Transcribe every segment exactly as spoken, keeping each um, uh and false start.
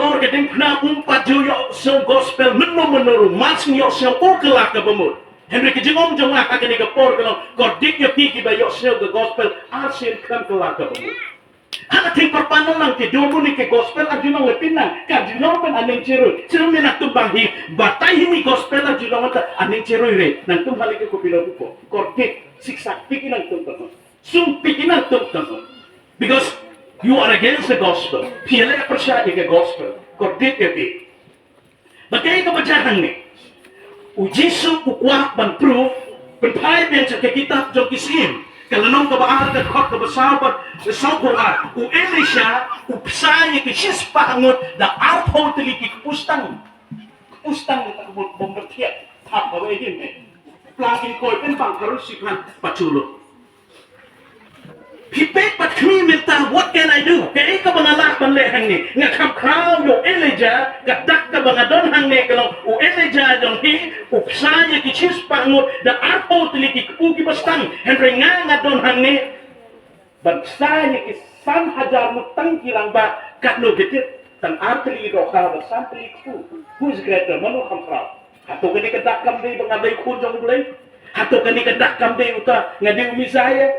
Por ka diengphna um pat ju ïohsngew gospel mynno mynno ruh, mar shu ïohsngew u kylla kaba mut. Hynrei ka jingong jong nga ha kane ka por ka long, kordit ïa phi kiba ïohsngew ka gospel arsien khlem kylla kaba mut. Hana thing pyrpad nang ki dum ne ki gospel ar ju nang lepin nang, ka ju nang pyn aning chirui. Chirui ne nang tum bang hi, batai hi ni gospel ar ju nang ta aning chirui re, nang tum hali ke kopi lo ko. Kordit, siksa piki nang tum tum. Sum piki nang tum tum. Because you are against the gospel. Phi le pyrshah ïa ka gospel. Kordit ïa phi. Ba kaei kaba jia hangne. U Jisu u kwah ban proof, pynphai biang sha ka kitab jong ki Syiem. Ka lynnong kaba ar ka dkhot kaba saw bad saw phew ar. U Elisha u bsa ïa ki shispah ngut da arphew tylli ki kpu stang. Kpu stang ta ka mut bym da thiah. Thap kaba ïa hi ne. Plang kin koi pyn pang pharus siphan pachulo. Phi peit pat khmih mynta, what can I do? Kaei kaba nga lah ban leh hangne? Nga kham khraw ïa u Elijah, ka dak kaba nga don hangne ka long u Elijah jong phi, u bsa ïa ki shispah ngut da arphew tylli ki kpu kiba stang, hynrei nga nga don hangne ban bsa ïa ki san hajar ngut tang ki rangbah, katno ki tip, tang ar tylli ki dohkha bad san tylli ki kpu. Who is greater? Mano kham khraw? Hato kane ka dak kam dei ba nga dei khun jong U Blei? Hato kane ka dak kam dei uta nga dei u Messiah?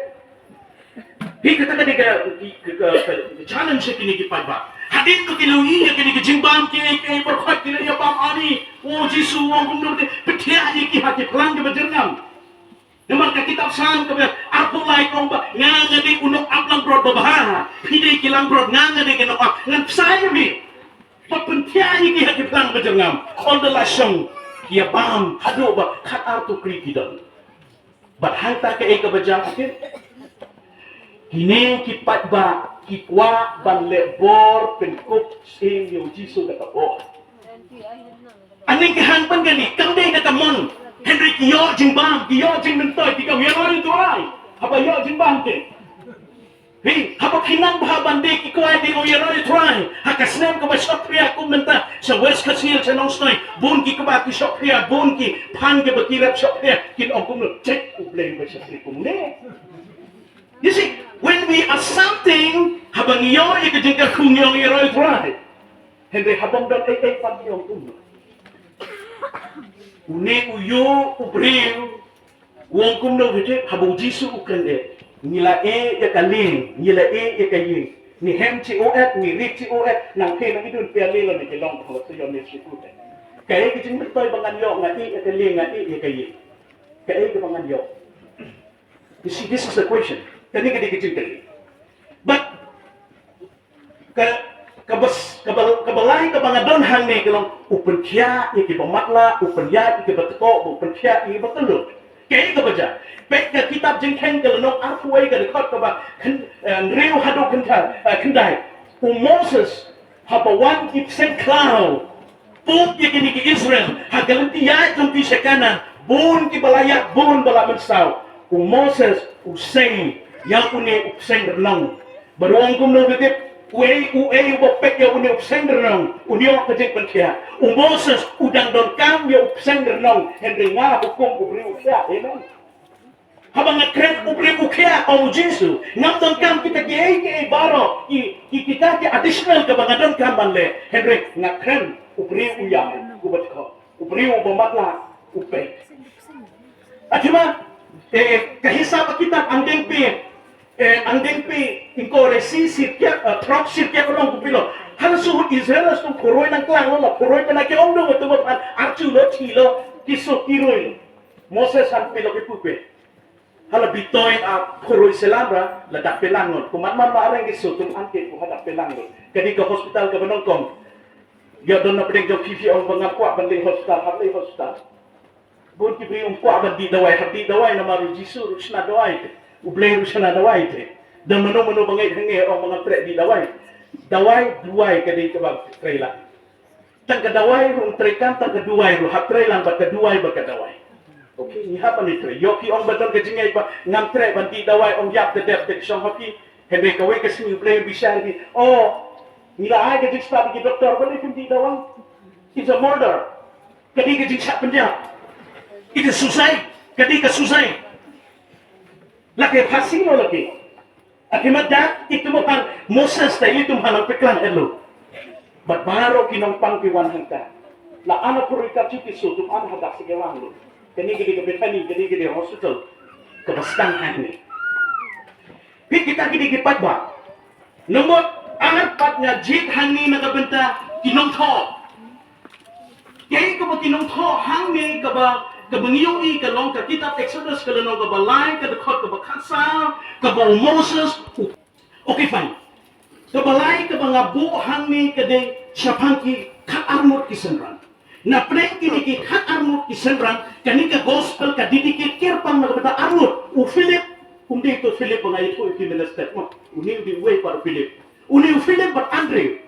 Hi kata ka dei ka, ka, ka, ka, ka challenge ïa kine ki paidbah. Hadien ba ki la ïohi ïa kine ki jingbam ki, ki, ki baroh ki la ïa bam ani. O Jisu, u ong kumno te, pynthiah ïa ki ha ki phlang kiba jyrngam. Namar ka kitab Salm kaba arphew lai ka ong ba nga nga dei u nongap langbrot babha. Phi dei ki langbrot, nga nga dei ki nongap. Ngan bsa ïa phi. Ba pynthiah ïa ki ha ki phlang ba jyrngam. Ynda la shong ki ïa bam haduh ba khatar tukri ki don. Bad hangta kaei kaba jia, okay? Kine ki paidbah ki kwah ban leh bor pynkup sing ïa u Jisu da ka bor. Ani ki hang pyn kane kam dei da ka mon. Hynrei ki ïoh jingbam, ki ïoh jingmyntoi, ki kam ïa roi u Trai. Haba ïoh jingbam te. Hi, haba phi nang bha ban dei ki kwai dei u ïa roi u Trai. Ha ka snem kaba shop phria kum mynta, sha West Khasi Hills, sha Nongstoiñ, bun ki kba ki shop phria, bun ki phan kiba ki rep shop phria, kin ong kumno, check U Blei ba shop phria kumne. You see, when we are something, haba ngi ïoh ïa ka jingkyrkhu ngi ong ïa roi u Trai. Hynrei haba ym don ei ei pat ngi ong kumno. Une u ïoh u briew, u ong kumno, phi tip, haba u Jisu u kren eh. Ngi la ïeh ïa ka lieng, ngi la ïeh ïa ka ïing. Ngi hem chi o et, ngi rit chi o et, nang phi nang idun phi ïa leh la ne ki long phi la sa ïoh ne shi put eh. Kaei ka jingmyntoi ba ngan ïoh, nga ïeh ïa ka lieng, nga ïeh ïa ka ïing. Kaei kaba ngan ïoh. You see, this is the question. Kane ka dei ka jingkylli. But ka, kaba, kaba, kaba lai kaba nga don hangne ka long, u pynkhiah ïa kiba matlah, u pynkhiah ïa kiba tkoh, u pynkhiah ïa kiba kyllut. Kaei kaba jia? Peit ka kitab Jingkheiñ ka lynnong arphew wei ka dkhot kaba khyn-, eh, hynriew haduh khyndai, eh, khyndai. U Moses haba wan ki bseiñ khlaw, pop ïa kine ki Israel ha ka lynti ïaid jong ki sha Kanaan, bun kiba la ïap, bun ba la mynsaw. U Moses u sei ïa une u bseiñ rnong. Bad u ong kumno, phi tip, uei uei uba peit ïa une u bseiñ rnong un ïoh ka jingpynkhiah. U Moses u dang donkam ïa u bseiñ rnong, hynrei nga hukum u briew u khiah, amen. Haba nga kren u briew u khiah, ong u Jisu, ngam donkam kita kiei kiei baroh, ki, ki, kita ki additional kaba nga donkam ban leh. Hynrei nga kren u briew u ïap, uba tkoh, u briew uba matlah, u peit. Athima, eh, ka hisab kitab ang deng phi, eh, ang deng phi, ingkore shi, shirkia, eh, throk shirkia ka long ku phi lo. Hana suhut Israel stum khuroi nang klang lo, khuroi pynah ki ong dong, tu ba phan, archu lo, chi lo, ki so ki roi lo. Moses han phi lo ki pupe. Hala bitoi a khuroi selam ra, la dak pelang ngot. Kumat man ma areng ki so tum an ke ku hadak pelang ngot. Kadi ka hospital ka banong kong. Ïa don na pdeng jong phi phi ong ba ngam kwah ban leng hospital, hap leng hospital. Bun ki briew ym kwah ban dih dawai, hap dih dawai namar u Jisu ruh shna dawai te. U Blei ruh shna dawai te. Don mano mano ba ngeit hangne ong ba ngam treh dih dawai. Dawai, duwai ka dei kaba trei lang. Tang ka dawai ruh ym trei kam, tang ka duwai ruh, hap trei lang bad ka duwai bad ka dawai. Okay, ngi hap ban trei. Ïoh phi ong ba don ka jingngeit ba ngam treh ban dih dawai, ong ïap te dep te shong ha phi. Hynrei kawei ka sngi U Blei un bishar phi. Oh, ngi la ai ka jingstad ki doktor, balei phim dih dawai? It's a murder. Ka dei ka jingshah pynïap. It is suicide. Ka dei ka suicide. La ke phasi lo la ke. Akhmat da, ito mo pang Moses ta ito mo pang peklang elo. Bad baroh ki nongpang ki wan hangta. La ana puri ka chuki su tum an hadak sege wang lu. Kani gidi ka Bethany, kani gidi hospital. Ka bastang hangne. Pi kita gidi ki pat ba. Nombor ar pat nga jit hangne na ka bynta ki nongthoh. Kei kaba ki nongthoh hangne kaba, kaba ngi ïohi ka long ka kitab Exodus ka lynnong kaba lai ka dkhot kaba khatsaw, kaba u Moses u Okay, fine. Kaba lai kaba nga buh hangne ka dei shaphang ki khat arngut ki synran. Na pdeng kine ki khat arngut ki synran, kane ka gospel ka dedicate kyrpang na ka bynta arngut. U Philip, um dei to Philip ba nga ïathuh ïa ki minister mo. Une u dei uwei pat u Philip. Une u Philip bad Andrew.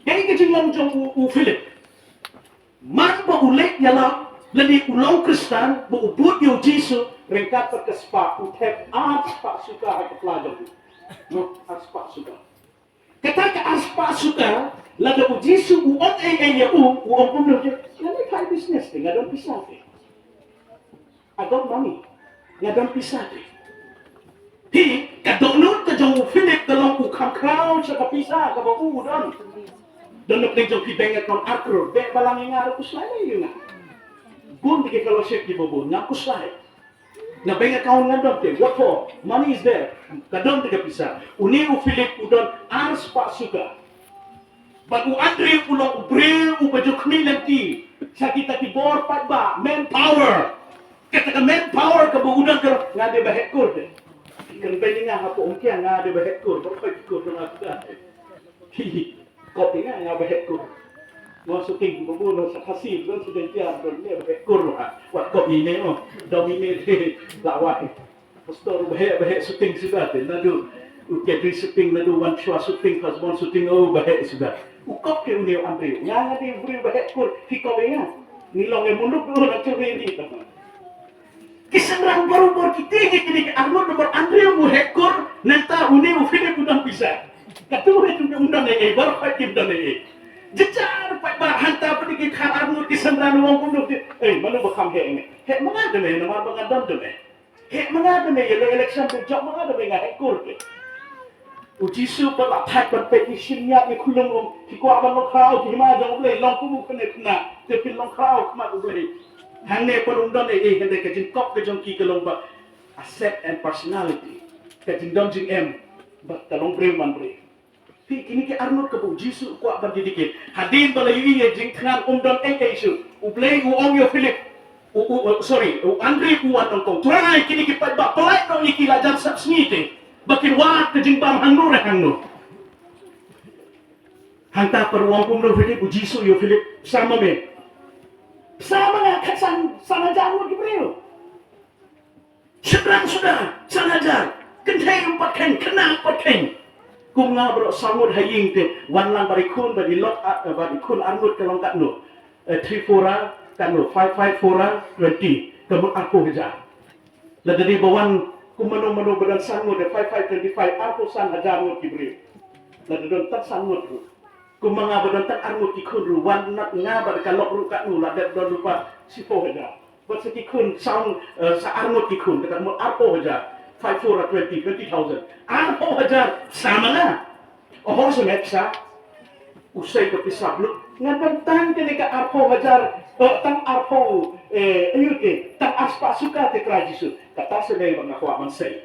Kaei ka jinglong jong u, u Philip? Man ba u leit ïalap lane u long Khristan, ba u bud ïa u Jisu, ryngkat bad ka spah, u thep ar spah suka ha ka pla jong u. No, ar spah suka. Kata ka ar spah suka, lada u Jisu u ong ei ei ïa u, u ong kumno te, nga leit phai business te, nga don pisa te. I got money. Nga don pisa te. Hi, ka dohnud ka jong u Philip ka long u kham khraw sha ka pisa kaba u u don. Don na pdeng jong phi bank account ar klur, beh balang ïa nga ruh khuslai ïa nga. Bun ki fellowship kiba bun, nga khuslai. Na bank account nga don te, what for? Money is there. Ka don te ka pisa. Une u Philip u don ar spah suka. Bad u Andrew u long u briew uba ju khmih lynti sha kita ki bor paidbah, manpower. Kata ka manpower kaba u don ka long, nga dei ba heh kur te. Kan beiñ nga hapoh Umkiang, nga dei ba heh kur, ba khoi ki kur jong nga suda. Kop ïa nga, nga ba heh kur. Mo shooting, mo buh, mo sa Khasi, mo shooting pia, mo ne ba heh kur mo ha. Wat kop ïa ne mo, dom ïa ne te, la wai. Pastor u ba heh, ba heh shooting suda te, naduh u Kedri shooting, naduh Wanchua shooting, Khasbon shooting, u ba heh suda. U kop te une u Andrew. Nga nga dei u briew ba heh kur, phi kop ïa nga. Ngi long ïa munduk du na churi ni ta. Ki synran baroh bor kiti ki kini ki arngut, namar Andrew u heh kur, nangta une u Philip u don pisa. Katu u heh kur u don ei ei, baroh pat kim don ei ei. Jynjar pat ba hangta pat ki khat arngut ki synran u ong kumno ki. Ei, mano ba kham heh ïa nga. Heh ma nga te me, namar ba nga don te me. Heh ma nga te me, ïa la election te jop ma nga te me, nga heh kur te. U Jisu ba la thait ban peit ïa shim ïa ki khulum um, ki kwah ban long khraw ki hima jong U Blei, long kum u khynnah khynnah, te phin long khraw khmat U Blei. Hangne pat um don ei ei, hynrei ka jingkop ka jong ki ka long ba asset and personality, ka jingdon jingem, ba ka long briew man briew. Phi, kine ki arngut kaba u Jisu u kwah ban dedicate. Hadien ba la ïohi ïa jingthngan um don ei ei shuh, U Blei u ong ïa u Philip, u, u, u, sorry, u Andrew u wan nyngkong. Trai kine ki paidbah, pynlait noh ïa ki la jan sap sngi te. Ba kin wad ka jingbam hangno re hangno. Hangta pat u ong kumno Philip, u Jisu ïa u Philip, psa ma me. Psa ma nga, khatsan, san hajar ngut ki briew. Shynrang suda, san hajar. Kynthei um pat kheiñ, khynnah um pat kheiñ. Kum nga baroh saw ngut ha ïing te, wan lang bad i khun, bad i lok, ah, bad i khun arngut ka long katno. Eh, three four ah, katno, five five four ah, twenty. Ka mut arphew hajar. Lada dei ba wan kum mano mano ba don san ngut, five five twenty-five, arphew san hajar ngut ki briew. Lada don tang san ngut ruh. Kum ma nga ba don tang arngut ki khun ruh, wan na nga bad ka lok ruh katno la dep don lypa shiphew hajar. Bad sa ki khun saw, eh, sa arngut ki khun, kata mut arphew hajar. Five four ah twenty, twenty thousand. Arphew hajar, sa ma nga. Oho, sa met sa. U sei ka pisa bluh. Nga don tang kane ka arphew hajar, eh, tang arphew, eh, aïu te, tang arspah suka te Trai Jisu. Kata sa dei ba nga kwah ban sei.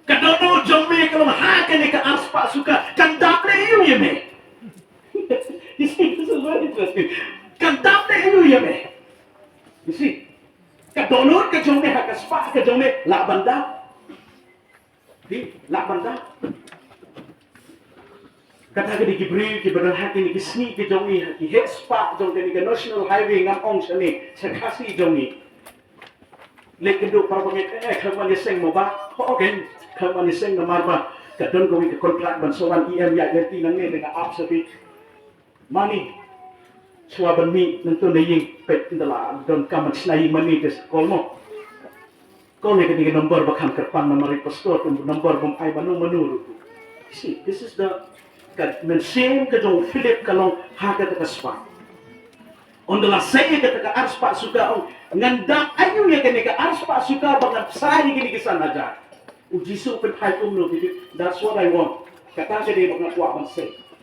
Ka dohnud jong me ka long ha kane ka arspah suka, kan dap leh aïu ïa me. You see, this is very interesting. Kan dap leh aïu ïa me. You see, ka dohnud ka jong me ha ka spah ka jong me lah ban dap. Phi, lah ban dap. Kata ka dei ki briew kiba don ha kine ki sngi ki jong ngi, ha ki heh spah jong kane ka National Highway, ngam ong shane, sha Khasi jong ngi. Leit kynduh para bangeit, eh, khlem wan ïaseng mo bah. Ho, okay, khlem wan ïaseng namar ba ka don kawei ka contract ban sa wan, E M ïaid lynti nangne, nga ap sa phi. Mane, shuwa ban mih nangto na ïing, peit ynda la don kam ban shna ïing mane te sa call mo. Call ïa kane ka number ba kham kyrpang namar i pastor, ka number bym ai mano mano ruh. See, this is the, ka mynsiem ka jong u Philip ka long ha kata ka spah. Ynda la sei ïa kata ka arspah suka, ong, ngan dap aïu ïa kane ka arspah suka ba ngan psa ïa kine ki san hajar. U Jisu u pynthait kumno, Philip, that's what I want. Kata ka dei ba nga kwah ban sei.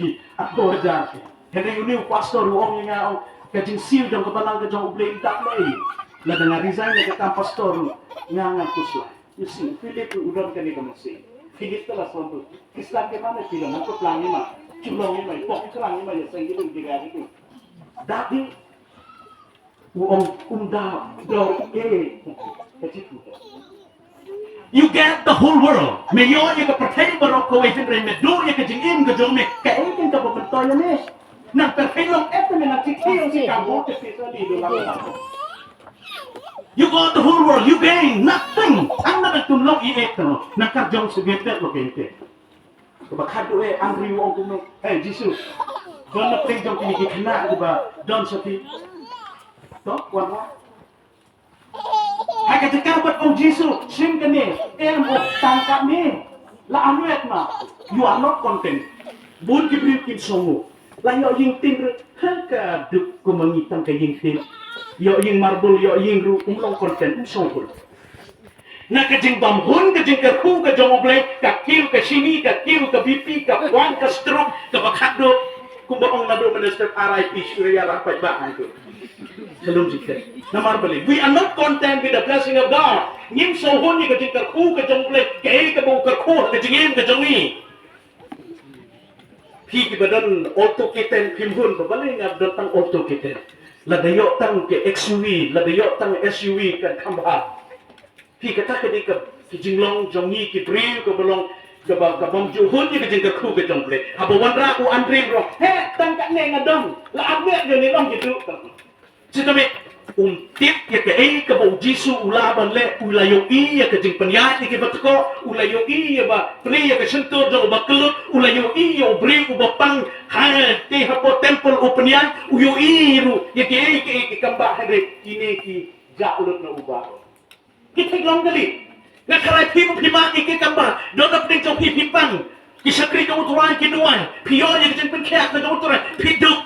shi arphew hajar. Hynrei une u pastor u ong ïa nga, ong, ka jingsiew jong ka balang ka jong U Blei dap lei. Lada nga resign na ka kam pastor, nga ngan khuslai. You see, Philip u don kane ka mynsiem. Philip te la sngewthuh. Khristan ki mane phi la nang plang ïa ma. Shu long ïa ma, pok klang ïa ma, ïa seng ki ding, ki ga ki ding. Dap hi u ong um da, da, eh. Ka jitu. You get the whole world. Me ïoh ïa ka pyrthei baroh kawei, hynrei me dur ïa ka jingim ka jong me. Kaei kaba myntoi ïa me? Nang pyrthei long eh te me, nang chithi ong shi kam bok te pisa li do lang lang. You got the whole world, you gain nothing. Tang na ka tum long i eh te no. Nang ka jong shu gain te lo gain te. Kaba khadduh eh Andrew u ong kumno? Eh Jisu, don na pdeng jong kine ki khynnah kiba don sa phi? To, wan wan. Ha ka jaka bad ong Jisu, shim kane, em, oh, tang katne. La anwet ma, you are not content. Bun ki briew kim sngew. La ïoh ïing tin ruh, ha ka duk kum ma ngi tang ka ïing tin. Ïoh ïing marbul, ïoh ïing ruh, um long content, um sngew. Na ka jingbam hun, ka jingkyrkhu ka jong U Blei, ka kiew ka shini, ka kiew ka B P, ka puan ka stroke, kaba khadduh, kumba ong naduh mynstep R I P shuh ïa la paidbah hangtu. Ka lum jingkyrkhu. Namar balei? We are not content with the blessing of God. Ngim sngew hun ïa ka jingkyrkhu ka jong U Blei, kaei kaba u kyrkhu ka jingim ka jong ngi. Ki kiba don Alto K ten phim hun ba balei nga don tang Alto K ten. Lada ïoh tang ka X U V, lada ïoh tang S U V kan kham bha. Phi kata ka dei ka ki jinglong jong ngi ki briew kaba long kaba ka bym ju hun ïa ka jingkyrkhu ka jong Blei. Haba wanrah u Andrew ruh, he tang kane nga don, la ap ne ïa ne long ki tu. Sitame um tip ïa kaei kaba u Jisu u lah ban leh, u la ïohi ïa ka jingpynïaid ïa kiba tkoh, u la ïohi ïa ba plie ïa ka shyntur jong uba kyllut, u la ïohi ïa u briew uba pang, ha te hapoh temple u pynïaid, u ïohi ruh ïa kiei kiei ki kam ba hynrei kine ki jah lut na uba. Ki thik long kali. Nga khalai phi ba phi mad ïa ki kam ba don hapdeng jong phi, phi pang. Ki shakri jong U Trai ki duwai. Phi ïoh ïa ka jingpynkhiah ka jong U Trai, phi duk.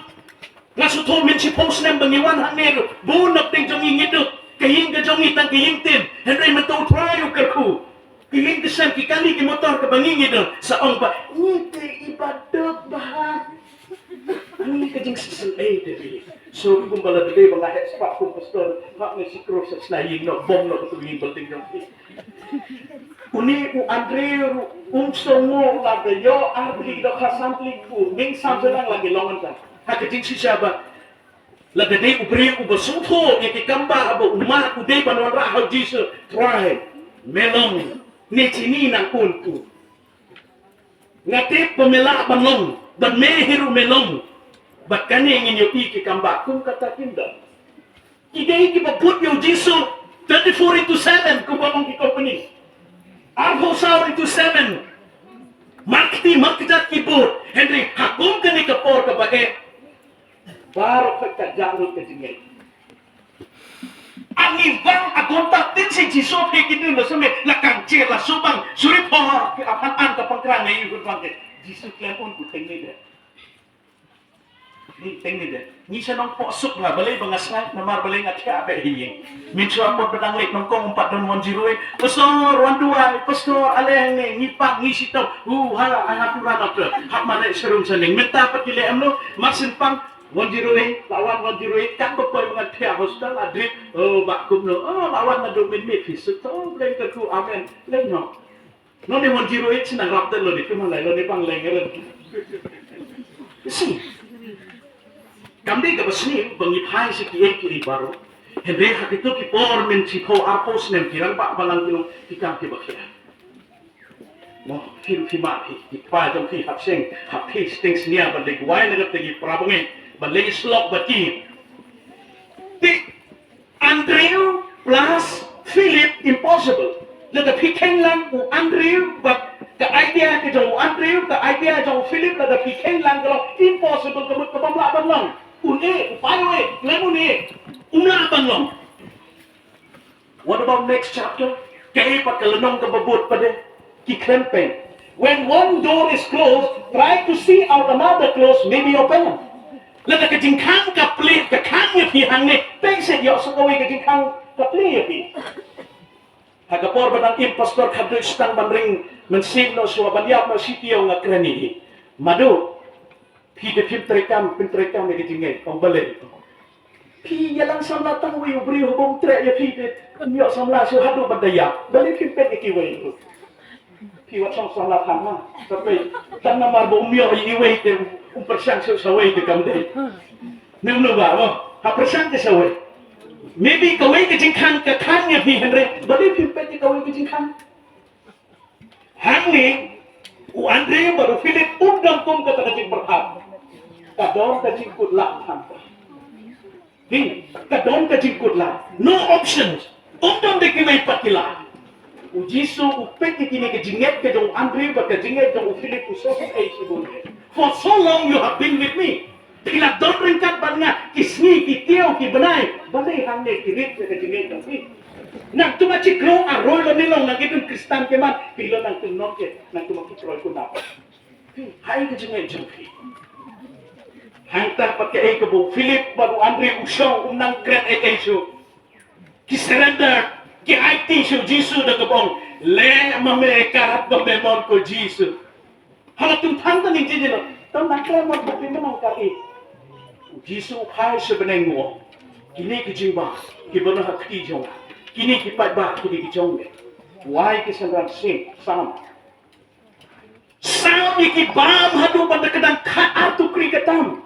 Nga sngewthuh mynshiphew snem ba ngi wan hangne ruh, bun hapdeng jong ngi ngi duk. Ka ïing ka jong ngi tang ka ïing tin. Hynrei mynta U Trai u kyrkhu. Ka ïing ka sem, ki kali ki motor kaba ngi ngi don, sa ong ba ngi te i ba duk ba. Ngi ka jingshisha ei te bi. So kumba la dei ba nga heh spah kum pastor, nga ngi sikro sa sna ïing noh, bom noh ka tu ïing building jong phi. Une u Andrew ruh um sngew lada ïoh ar tylli dohkha san tylli, u ning sam sdang la ki long mynta. Ha ka jingshisha ba lada dei u briew uba sngewthuh ïa ki kam ba haba u mad u dei ban wanrah ha u Jisu, Trai, me long ne chini nang un tu. Nga tip ba me lah ban long, bad me hi ruh me long. Bad kane ngin ïohi ki kam ba kum kata kim don. Ki dei kiba bud ïa u Jisu twenty-four into seven kumba ong ki company. Arphew saw into seven. Mar kti mar kjat ki bud. Hynrei ha kum kane ka por kaba eh, baroh ka jah lut ka jingngeit. Ani bang agon ta tin si Jisu phi ki dun la sumi la kang che la subang suri pho ki apan an ka pangkrang ne yu bang ke Jisu klem un ku teng ni de. Ni teng ni de. Ni sa nong pok suk la balei ba nga sngai namar balei nga thiah ba hi ïing. Min sua pot ba dang lek nong kong umpat don one zero eight. Pastor wan duwai, pastor aleng ne ngi pak ngi sitau. Hu ha, I have to run after. Hap ma lek serum saning. Minta pat ki lek amno, mar sin pang. One zero eight, lawan one zero eight, kan ba poi ba ngan thiah hospital, adrit, oh, ba kum no, oh, lawan na do min mit, hi sut, oh, bleng ka ku, amen, leng no. No ni one zero eight, sinang rap ten lo ni, kuma lai lo ni bang leng eren. Si. Kam dei kaba sni, ba ngi phai si ki ei ki ei baroh. Hynrei ha kito ki por mynshiphew arphew snem ki rangbah balang ki long, ki kam kiba khia. Mo, phim phim ma phi, ki pa jong phi hap seng, hap phi sting snia ban leit wai na kata ki para bangeit, ban leit slok bad ki. Ti Andrew plus Philip impossible. Lada phi kheiñ lang u Andrew bad ka idea ka jong u Andrew, ka idea jong u Philip, lada phi kheiñ lang ka long impossible, ka mut ka bym lah ban long. Un e, u pai u e, lem un e, um lah ban long. What about next chapter? Kaei pat ka lynnong kaba bud pat de? Ki khlem peng. When one door is closed, try to see out another closed, maybe open. Lada ka jingkhang ka plie, ka khang ïa phi hangne, peng seh ïoh sa kawei ka jingkhang ka plie ïa phi. Ha ka por ba dang im pastor, khadduh sdang ban ring mynsiem noh shuwa ban ïap noh shi taïew, nga kren ïa i. Madu, phi te phim treikam, phim treikam ïa ka jingngeit, ong balei? Phi ïalang samla tang uwei u briew, haba um treh ïa phi te, ym ïoh samla shuh haduh ba da ïap. Balei phim peit ïa kiwei? Phi wat shong samla than ha. Tapi tang namar ba um ïoh ïa iwei te, um pyrshang shuh sa wei te, kam dei? Nym lu ba mo. Ha pyrshang te sa wei. Maybe kawei ka jingkhang ka khang ïa phi, hynrei balei phim peit ïa kawei ka jingkhang? Hangne u Andrew bad u Philip um don kum kata ka jingpyrkhat. Ka don ka jingkut lad than. Ding, ka don ka jingkut lad. No options. Um don de kiwei pat ki lad. U Jisu u peit ïa kine ka jingngeit ka jong u Andrew bad ka jingngeit jong u Philip, u sngewsih ei shibun. For so long you have been with me. Phi la don ryngkat bad nga ki sngi, ki taïew, ki bnai. Balei hangne ki rit ïa ka jingngeit jong phi? Nangta ma chi krong aroi lo ne long, nang ki dun Khristan ki man, phi lo nangta non ke, nangta ma ki kroi kun nap. Phi, hai ka jingngeit jong phi. Hangta pat kaei kaba u Philip bad u Andrew u shong, um nang kren ei ei shuh. Ki surrender, ki aiti sha u Jisu da kaba ong, leh ma me kat ba me mon, ko Jisu. Hala tum thang ta ning jin jin, tam nang kren mon ba phi, me nang kari. U Jisu u phai sha bneng, u ong, kine ki jingbam kiba na ha kti jong nga, kine ki paidbah kine ki jong me. Wai ki synran sing sam. Sam ïa ki bam haduh ban da ka dang khatar tukri ka tam.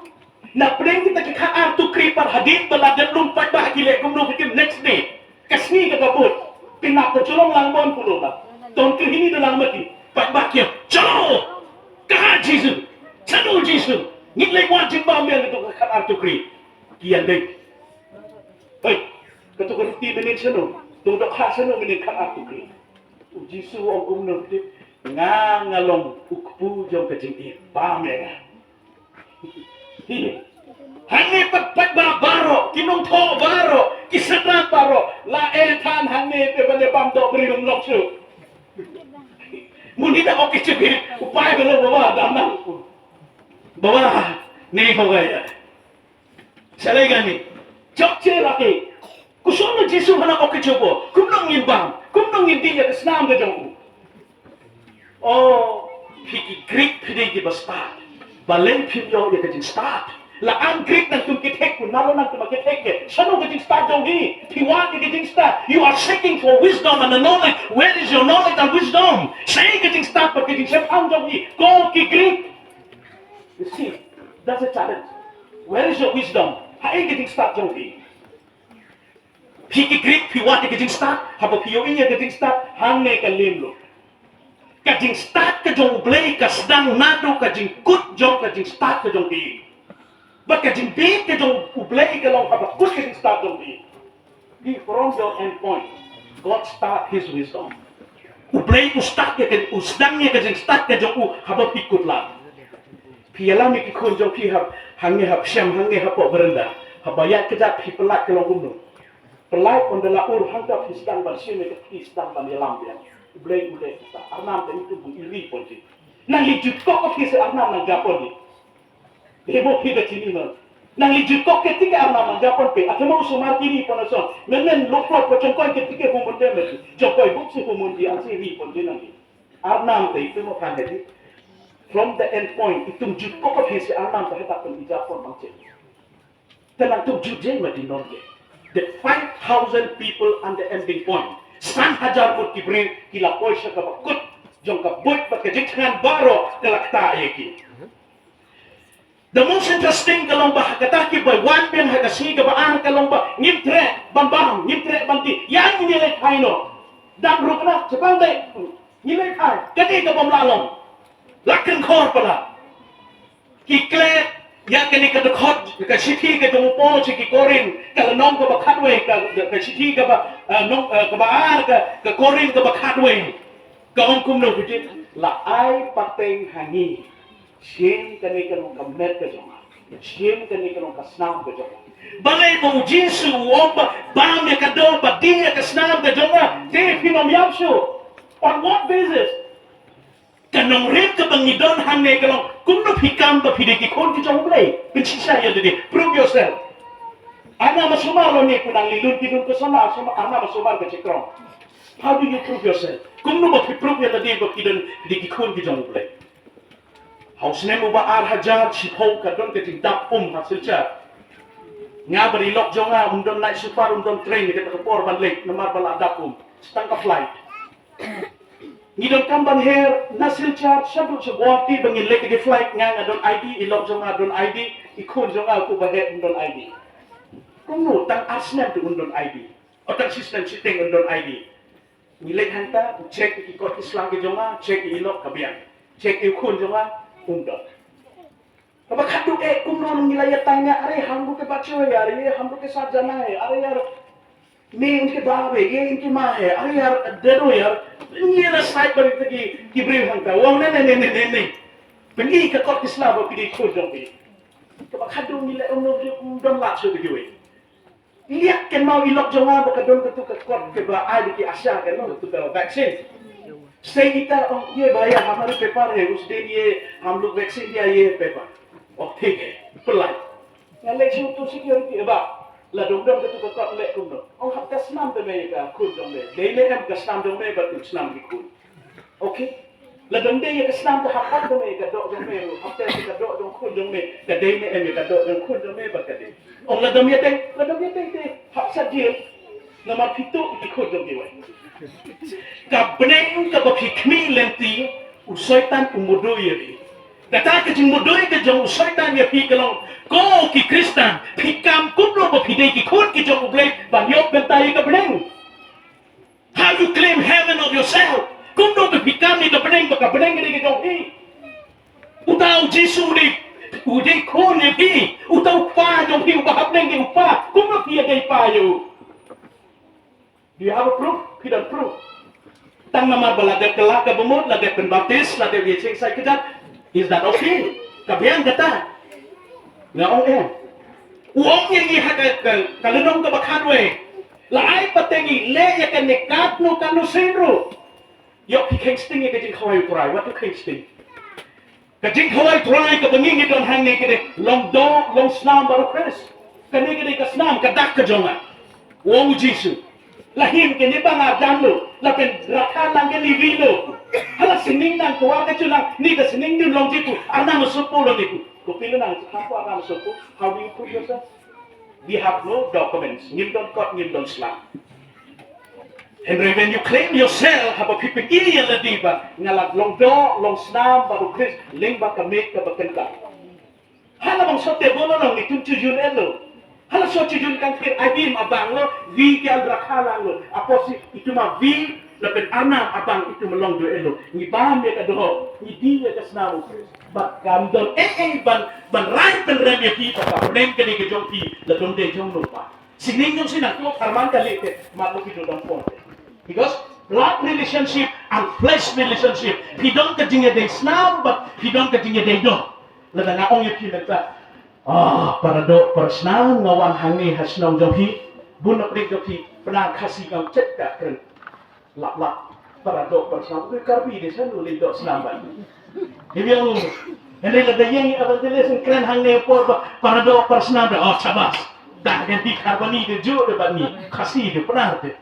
Na pdeng kita ki khatar tukri pat hadien ba la dep lum pat ba ki leh kumno ki tim next day. Ka sngi ka ka bud. Pynap ka cholong lang bon pulom ba. Ton ki hini da lang mati. Pat ba ki ïa. Chalo! Ka ha Jisu. Chalo Jisu. Ngin leh wan jingbam ïa ngi tu ka khatar tukri. Ki ïa dei. Hei. Ka tu ka ruti mynnin shano. Tu dok ha shano mynnin khatar tukri. U Jisu u ong kumno, tip, nga nga long u kpu jong ka jingim. Bam ïa nga. Hangne pat pat ba baroh, ki nongthoh baroh, ki synran baroh, la eh than hangne te ban ïa bam doh bri lum lok shuh. Muni da ok ki chibit, u pai ba lo baba dam nang. Baba, ne ho ga ïa. Sa lei kane. Chok che la ke. Ku shu ong Jisu hana ok ke chupo. Kumno ngin bam. Kumno ngin dih ïa ka snam ka jong u. Oh, phi ki Greek phi dei kiba stad. Balei phim ïoh ïa ka jingstad. La am Greek nangtum ki thek, ku nalo nangtum ki thek ke. Shano ka jingstad jong phi. Phi wad ïa ka jingstad. You are seeking for wisdom and the knowledge. Where is your knowledge and wisdom? Sa ei ka jingstad bad ka jingshemphang jong phi. Ko ki Greek. You see, that's a challenge. Where is your wisdom? Ha ei ka jingstad jong phi. Phi ki Greek, phi wad ïa ka jingstad, haba phi ïohi ïa ka jingstad, hangne ka lem lut. Ka jingstad ka jong U Blei ka sdang naduh ka jingkut jong ka jingstad ka jong phi. Bad ka jingbieit ka jong U Blei ka long haba kut ka jingstad jong phi. Be from your end point. God start his wisdom. U Blei u start ïa ka, u sdang ïa ka jingstad ka jong u haba phi kut lad. Phi ïalam ïa ki khun jong phi hap, hangne hap shem, hangne hapoh veranda. Haba ïaid kjat phi pyllait ka long kumno. Pyllait ynda la ur hangta phi sdang ban shim ïa ka, phi sdang ban ïalam biang. U Blei u leh kita. Arnam ta itum bun iri pon ji. Nang li jut ko ko phi se arnam nang japon ji. Hebo phi da chini non. Nang li jut ko ke tike arnam nang japon pe. Athe mo sumar kiri pon ason. Men men lok lok ko chongkoi ke tike humun de men. Chongkoi buk si humun di ansi ri pon ji nang li. Arnam te itum mo phan hedi. From the end point itum jut ko ko phi se arnam ta hetak pon ijapon bang che. Te nang tuk ju je ma di non ke. The five thousand people and the ending point. San hajar ngut ki briew ki la poi sha kaba kut jong ka buit bad ka jingthngan baroh ka la kta ïa ki. The most interesting ka long ba ha kata ki ba wan biang ha ka sngi kaba ar ka long ba ngim treh ban bam, ngim treh ban dih. Ïa ngi leh thai noh. Dang ruh na, chapang dei. Ngi leh thai. Ka dei ka bym lah long. La kren khor pala. Ki klet ïa kane ka dkhot, ka shithi ka jong u Paul sha ki Korinth, ka lynnong kaba khatwei, ka, ka shithi kaba, eh, nong, eh, kaba ar, ka, ka Korinth kaba khatwei. Ka ong kumno, ka jin la ai pateng ha ngi. Shim kane ka long ka met ka jong nga. Shim kane ka long ka snam ka jong nga. Balei ba u Jisu u ong ba bam ïa ka doh, ba dih ïa ka snam ka jong nga. Te phi nym ïap shuh. On what basis? Ka nongrim kaba ngi don hangne ka long, kumno phi kam ba phi dei ki khun ki jong U Blei? Pynshisha ïa lade, prove yourself. Arnam sumar lo ne, ku nang li lun ki lun ka sona, sumar, arnam sumar ka chikrong. How do you prove yourself? Kumno ba phi prove ïa lade ba phi don, phi dei ki khun ki jong U Blei? Ha u snem uba ar hajar shiphew ka don ka jingdap um ha Silchar. Nga bad i lok jong nga, um don night super, um don train, kata ka por ban leit, namar ba la dap um. Sa tang ka flight. Ngi donkam ban her na Silchar shaduh sha Guwahati ba ngin leit ka flight, nga nga don I D, i lok jong nga don I D, i khun jong nga u ba heh un don I D. Kumno tang ar snem te un don I D. O tang shi snem shiteng un don I D. Ngi leit hangta, u check ïa ki kot ki sla ki jong nga, check ïa i lok ka biang. Check ïa u khun jong nga, um don. Kaba khadduh eh kumno ngi la ïa tang ïa, अरे हम लोग के बच्चे हो यार, ये हम लोग के साथ जाना है, अरे यार, मैं उनके बाप है, ये इनकी माँ है, अरे यार, दे दो यार, ये ना साइड पर इतने की, की ब्रेव हंका, वो नहीं, नहीं, नहीं, नहीं, नहीं, नहीं। Pynïaid ka kot ki sla ba ki dei khun jong phi. Kaba khadduh ngi la um no, um don lad shuh kiwei. Liak kynmaw i lok jong nga ba ka don katu ka kot kaba ai da ki ASHA, ka don katu ka vaccine. Sei ita ong, ये भैया हमारे पेपर है, उस दिन ये हम लोग वैक्सीन दिया, ये पेपर। Oh, ठीक है, pyllait. Nga leit sha utu security, eh bah, la dang don katu ka kot, leh kumno? Ong hap ka snam te me ïa ka khun jong me. Dei ne em ka snam jong me bad ka snam ki khun? Okay. La dang dei ïa ka snam te hap pat te me ïa ka doh jong me ruh. Hap te ïa ka doh jong khun jong me. Ka dei ne em ïa ka doh jong khun jong me bad ka dei? Ong la dang ïa dei, la dang ïa dei te hap sah jel. Namar phi tuh ïa ki khun jong kiwei. Ka bneng kaba phi khmih lynti, U Soitan u mudui ïa phi. Kata ka jingmudui ka jong u Soitan ïa phi ka long, ko ki Khristan, phi kam kumno ba phi dei ki khun ki jong U Blei ban ïoh bynta ïa ka bneng. How you claim heaven of yourself? Kumno ba phi kam ïa ka bneng ba ka bneng ka dei ka jong phi? Uta u Jisu u dei, u dei khun ïa phi. Uta u kpa jong phi uba ha bneng dei u kpa. Kumno phi ïa dei pa ïa u? Do you have a proof? Phi don proof? Tang namar ba la dep kylla ka bamut, la dep pynbaptis, la dep ïa shim sa kjat. Is that okay? Ka biang kata? Nga ong em. U ong ïa ngi ha ka, ka, ka lynnong kaba khatwei. La ai pat ïa ngi leh ïa kane katno katno sien ruh. Ïoh phi kheiñ sting ïa ka jingkhawai U Trai, wat phi kheiñ sting. Ka jingkhawai U Trai kaba ngi ngi don hangne ka dei long doh, long snam bad U Khrist. Kane ka dei ka snam, ka dak ka jong nga. U ong u Jisu. La him kane ba nga dang lo, la pynrakha lang kane wi lo. Hala sining nang kwah ka julang, ni ka sining dun long jitu, arnam sopul lo nitu. Ko phi lo nang, ha ko arnam sopul, how do you prove yourself? We have no documents. Ngim don kot, ngim don slam. Hynrei when you claim yourself, haba phi pyni ïa lade ba nga la long doh, long snam bad U Khrist, lyngba ka miet kaba kynta. Hala bang soh te bun long, itum chujun elo. Hala soh chujun kan kir adim abang lo, wi ki al rakha lang lo. Aposi itum a wi, la pyn arnam abang itum long doh elo. Ngi bam ïa ka doh, ngi die ïa ka snam U Khrist. Bad kam don ei ei ban, ban rai pynrem ïa phi, ba ka bneng ka dei ka jong phi, la don dei jong no pa. Sining jong sining, to tharman ka leh te, mat lo phi to dang pon te. Because blood relationship and flesh relationship, phi don ka jingïadei snam bad phi don ka jingïadei doh. Lada nga ong ïa phi mynta, ah, para doh para snam, nga wan hangne ha shnong jong phi, bun na pdeng jong phi, Pnar Khasi, ngam check ka kren. Lap lap. Para doh para snam. Ui, Karbi de shano leit doh snam bad. Hynrei lada ïeng i evangelist kren hangne por ba para doh para snam de. Oh, shabas. Dah, kan di Karbani de, ju de bad ni. Khasi de, Pnar de.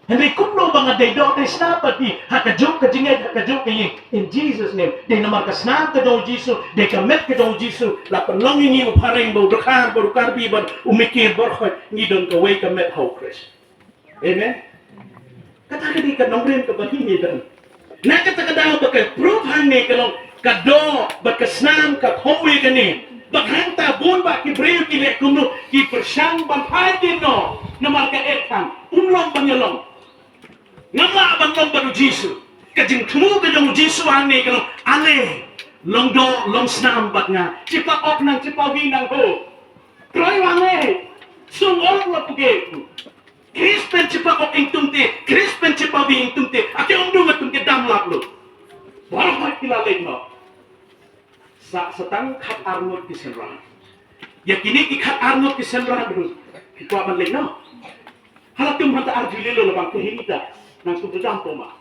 Hynrei kumno ba nga dei doh dei snam bad phi ha kajuh ka jingngeit, ha kajuh ka ïing. In Jesus' name. Dei namar ka snam ka jong u Jisu, dei ka met ka jong u Jisu, la pynlong ïa ngi u phareng bad u dkhar bad u Karbi bad u Mekir baroh, ngi don kawei ka met ha u Khrist. Amen. Kata ka dei ka nongrim kaba ngi don. Na kata ka daw ba ka proof hangne ka long ka doh bad ka snam ka khawei kane. Bad hangta bun bah ki briew ki leh kumno, ki pyrshang ban phai dien noh namar ka eh than. Um long ban ïalong. Ngam lah ban long bad u Jisu. Ka jingthmu ka jong u Jisu hangne ka long, ale, long doh long snam bad nga. Chipa ok nang, chipa wi nang ho. Troi wan eh. Sung ong la puge. Khrist pynchipa ok ïngtung te, Khrist pynchipa wi ïngtung te, ate ong dung atung ke dam lap lo. Baroh hoi ki la leit noh. Sa, sa tang khat ar ngut ki synran. Ïa kine ki khat ar ngut ki synran ruh, ki kwah ban leit noh. Hala tum hanta ar juli lo la bang ke hini ta, nang tum dam poma.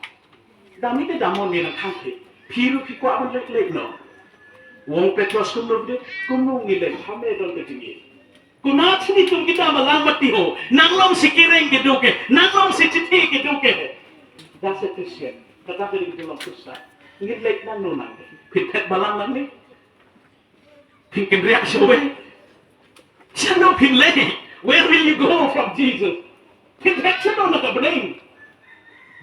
Dam ite dam mon ne nang khang te. Phi ruh phi kwah ban leit leit noh. U ong Petros kumno de, kumno ngi leit, ha me don ka jingim. Kumno chini tum kita ma lang mati ho. Nang long si kireng ki duke. Nang long si chithi ki duke. Da se Christian. Kata ka dei ki long Khristan. Ngin leit nang no nang. Phin phet balang nang ni. Phin kynriah shawei. Shano phin leit. Where will you go from Jesus? Phin phet shano na ka bneng.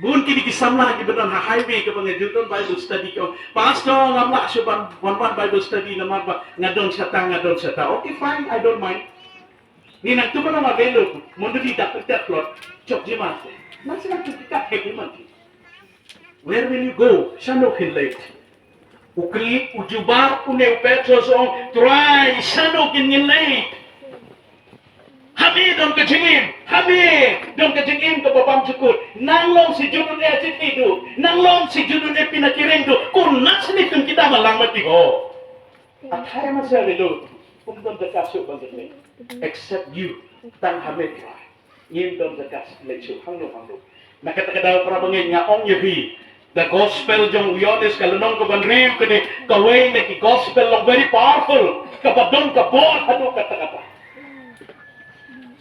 Bun kine ki samla kiba don ha highway kaba nga ju don Bible study ki ong, Pastor, ngam lah shuh ban wan wan Bible study namar ba nga don shata, nga don shata. Okay, fine, I don't mind. Ni nang tu ba na ma velo, mondo di dak dak plot, chok jima se. Nang sina tu kita he man. Where will you go? Shano phin leit. U kli, u jubab, une u Petros u ong, Trai, shano kin ngin leit? Ha me don ka jingim, ha me don ka jingim kaba bymjukut. Nang long si judun e chithi du, nang long si judun e pina kireng du. Kumno sini kum kita ma lang mati ho. Athai ma se rilu, um don jaka shuh ban leit. Except you, tang ha me Trai. Ngim don jaka leit shuh hangno hangno. Na kata ka daw para bangeit nga ong ïa phi, the gospel jong u Ïoannis ka lynnong kaba hynriew ka dei kawei na ki gospel long very powerful, kaba don ka bor haduh katta katta.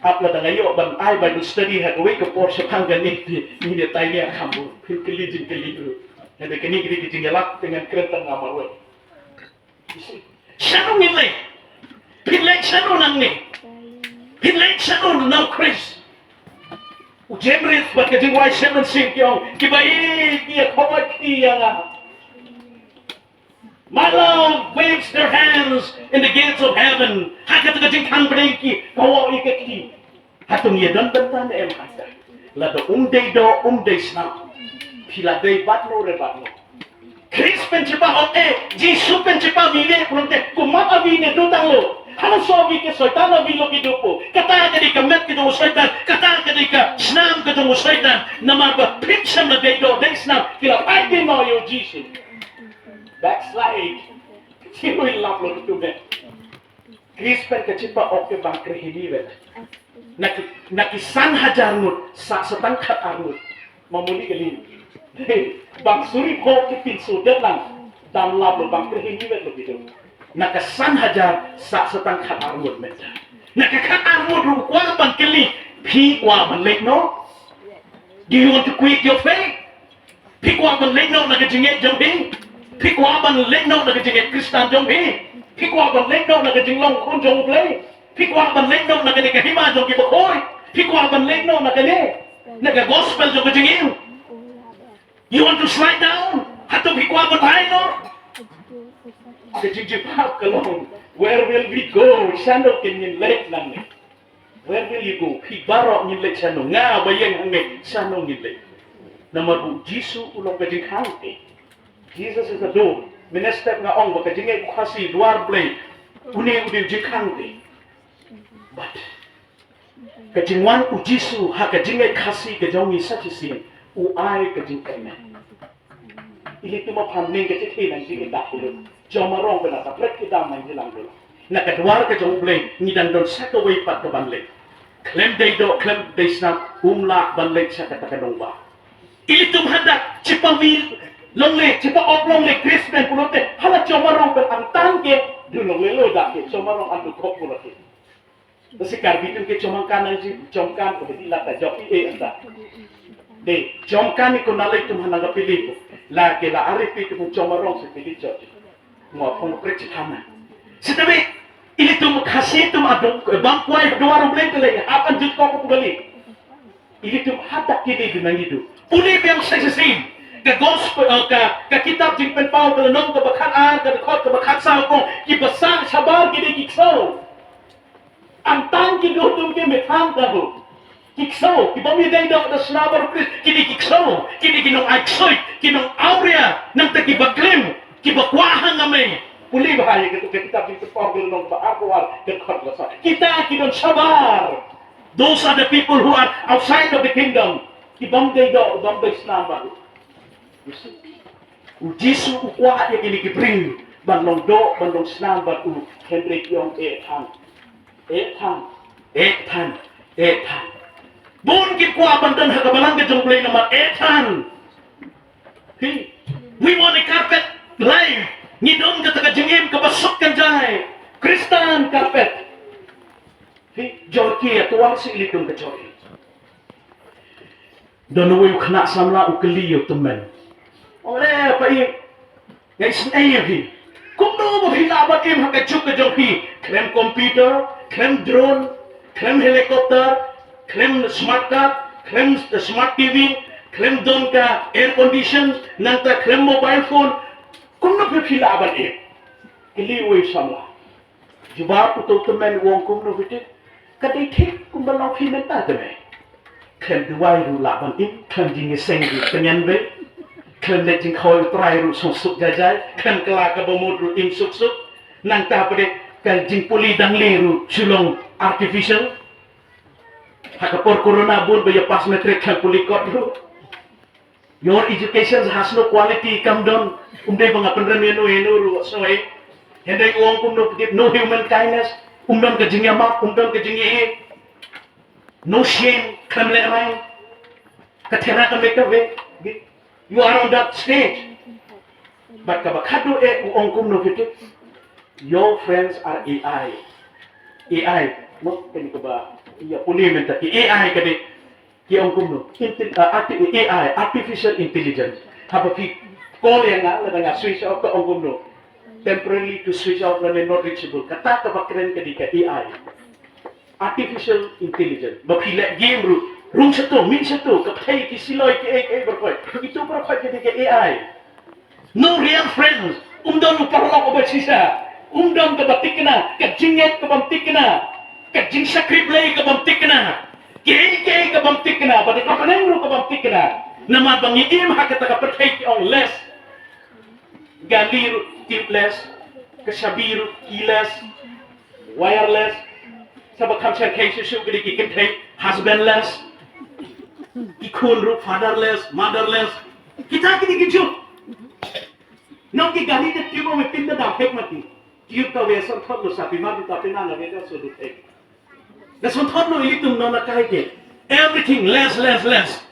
Ap lada nga ïoh ban ai Bible study ha kawei ka por shaphang kane, phi, ngi dei tai ne kham bun, phin kylli jingkylli ruh. Nga dei kane ka dei ka jingïalap te ngan kren tang nga marwei. Shano ngin leit? Phin leit shano nangne? Phin leit shano na u Khrist? U Jemrith bad ka Jingwai Seven Sing ki ong, kiba ïeit ki ïa khawai kti ïa nga. My love waves their hands in the gates of heaven. Ha kata ka jingthan pdeng ki, ka wok ïa ka kti. Hato ngi ïa don bynta ne em hangta? Lada um dei doh, um dei snam, phi la dei bad no re bad no. Khrist pynshepah ong eh, Jisu pynshepah wi leh, pynlong te, kumba wi ne dutang lo. Hana so wi ke Soitan wi lo ki dupo. Kata ka dei ka met ka jong u Soitan, kata ka dei ka snam ka jong u Soitan. Namar ba phim shym la dei doh dei snam, ki la phai dei noh ïa u Jisu. Backslide. Ki wi lap lo ki tu met. Khrist pynshepah ong ke bang khreh hi ni wet. Na ki, na ki san hajar ngut, sa sa tang khat ar ngut. Mamuni kali. Bang suri pho ki pynsudet lang. Dam lap lo bang khreh hi ni wet lo ki tu. Na ka san hajar, sa sa tang khat ar ngut met. Na ka khat ar ngut ruh kwah ban kylli. Phi kwah ban leit noh? Do you want to quit your faith? Phi kwah ban leit noh na ka jingngeit jong phi? Phi kwah ban leit noh na ka jingngeit Khristan jong phi? Phi kwah ban leit noh na ka jinglong khun jong U Blei? Phi kwah ban leit noh na kane ka hima jong ki bakhuid? Phi kwah ban leit noh na kane, na ka gospel jong ka jingim? You want to slide down? Hato phi kwah ban phai noh? Ka jingjop ka long, where will we go? Shano kin ngin leit nangne? Where will you go? Phi baroh ngin leit shano? Nga ba ïeng hangne, shano ngin leit? Namar ba u Jisu u long ka jingkhang te. Jesus is the door. Mynne step nga ong ba ka jingngeit Khasi, Dwar Blei, une u dei u jingkhang te. But ka jingwan u Jisu ha ka jingngeit Khasi ka jong ngi sa shisien, u ai ka jingkyrmen. Ili tu ma phan ning ka chithi nang ji inda kulu. Jong ma rong bena ka pret ki dam nang ji lang dulu. Na ka dwar ka jong U Blei ngi dang don sa kawei pat ka ban leit. Khlem dei doh, khlem dei snam, um lah ban leit sha kata ka nongbah. Ili tu ma hadak, chipa wir long leit, chipa op long leit, Khrist pynpulot te, hala jong ma rong ben ang tan ke, du long leit lo dak ke, jong ma rong ang du kop pulot ke. Basi Karbi tum ke chomang kan nang ji, chomang kan ko beti lata jok i e anta. De, chomang kan ni ko nalai tum hanang ka pili ko. La ke la ari pi tum chomang rong si pili jok. Mo phong prik chi thana. Sitabe, ili tum Khasi tum adong, bang kwai dwar U Blei te le, apan jut ko ko pugali. Ili tum hadak ki de nang idu. Puli biang sa shisien. Ka gospel, eh, ka, ka kitab Jingpynpaw ka lynnong ka bakhat ar, ka dkhot ka bakhat saw ko, ki basah shabar ki de ki ksaw. Ang tang ki duh tum ki methang ka hu. Ki ksaw, ki bym ïadei doh da sna baroh Khrist, ki dei ki ksaw, ki dei ki nong ai ksuid, ki nong awria, nangta ki ba klim, ki ba kwah ha nga mei. Pule ba ha ïa ka kitab Jingpynpaw ka lynnong ba ar ko ar, ka dkhot la sa. Kita ki don shabar. Those are the people who are outside of the kingdom. Ki bym dei doh, bym dei snam bad u. U Jisu u kwah ïa kine ki briew ban long doh, ban long snam bad u, hynrei ki ong eh than. Eh than. Eh than. Eh than. Bun ki kwah ban don ha ka balang ka jong U Blei namar eh than. Hi. We want a carpet life. Ngi don kata ka jingim kaba suk kynjai. Khristan carpet. Hi. Jor ki ïa tuar si ili kum ka jor ki. Don uwei u khynnah samla u kylli ïa u tymmen. Ole pa i, nga isynei ïa phi. Kumno ba phi lah ban im ha ka juk ka jong phi? Khlem computer, khlem drone, khlem helicopter, khlem smart car, khlem smart T V, khlem don ka air condition, nangta khlem mobile phone. Kumno phi phi lah ban im? Kylli uwei u samla. Jubab uto u tymmen u ong kumno phi tip. Ka dei thik kumba long phi mynta te me. Khlem duwai ruh lah ban im, khlem jingïaseng ruh tyngen beit. Khlem leit jingkhawai u Trai ruh suk suk jai jai, khlem kylla kaba mut ruh im suk suk. Nangta pat de ka jingpule dang leh ruh shu long artificial. Ha ka por corona bun ba ïa pass matric khlem pule kot ruh. Your education has no quality, kam don, um dei ba nga pynrem ïa no ïa no ruh, so eh. Hynrei u ong kumno phi tip, no human kindness, um don ka jingïamap, um don ka jingïaid. No shame, khlem lehraiñ. Ka thera ka mei ka ve, you are on that stage. But kaba khadduh eh u ong kumno phi tip, your friends are A I. A I, mo, kane kaba ïa pule mynta ki A I ka dei. Ki ong kumno? Intel-, uh, arti-, A I, artificial intelligence. Haba phi call ïa nga, lada nga switch off ka ong kumno? Temporarily to switch off lane not reachable. Kata kaba kren ka dei ka A I. Artificial intelligence. Ba phi leh game ruh. Rung shato, mih shato, ka pyrthei ki siloi ki ei, ki ei baroh khoit. Ito baroh khoit ka dei ka A I. No real friends. Um don u paralok uba shisha. Um don kaba thikna, ka jingngeit kabym thikna, ka jingshakri Blei kabym thikna, kiei kiei kabym thikna, bad ka bneng ruh kabym thikna. Namar ba ngi im ha kata ka pyrthei ki ong less. Ka kali ruh tubeless, ka shabi ruh keyless, wireless. Sa ba kham shyrkhei shuh shuh ki dei ki kynthei husbandless. Ki khun ruh fatherless, motherless. Kita ki dei ki juk. Nong ki kali da tube me pynda da phek mati. Tube ka we son thot lo sa pima du ta pina na we ka so du phek. Na son thot lo ilitum nong na kai ke. Everything less, less, less.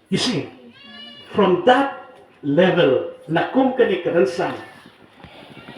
You see, from that level, na kum kane ka rynsan,